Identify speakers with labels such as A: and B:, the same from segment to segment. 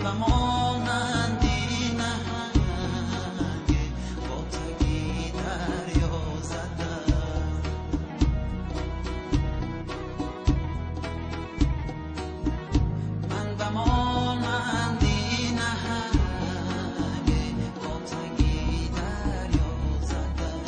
A: به مانندی نهنگ با تگی دریا زدم. من به مانندی نهنگ با تگی دریا زدم.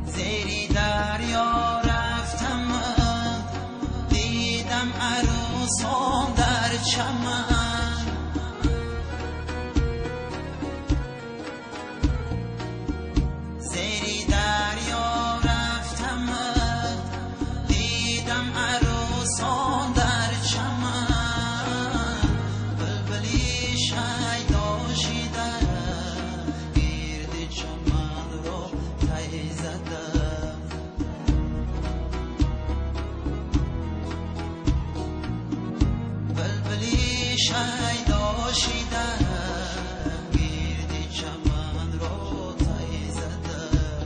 A: زیری دریا رفتم، دیدم عروسان در چمن. زیری دریا رفتم، دیدم عروسان در چمن. بلبلی شیدا شده گرد چمن را تی زدم. بلبلی شیدا شده گرد چمن را تی زدم.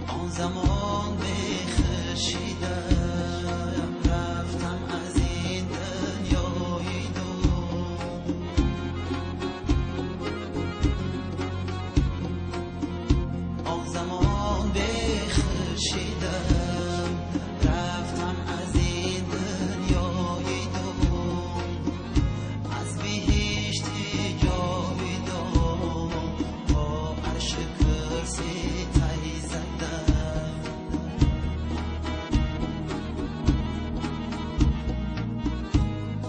A: آن زمان بخشیدم رفتم از این دنیای دور. آن زمان بخشیدم رفتم از این دنیای دور. از بهشت جاویدان با عرش کرسی تی زدم.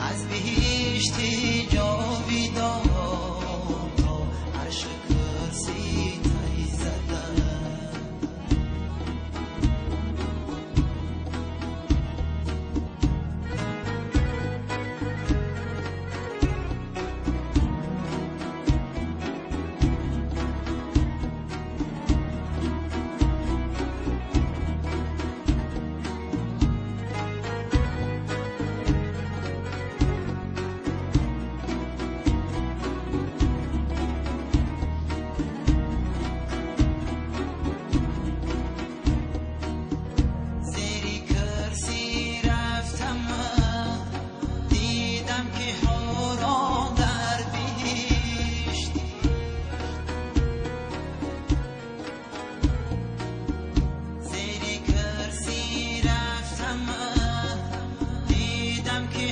A: از بهشت جاویدان تا عرش کرسی تی زدم. زیری کرسی رفتم، دیدم که حوران در بهشت. زیری کرسی رفتم، دیدم که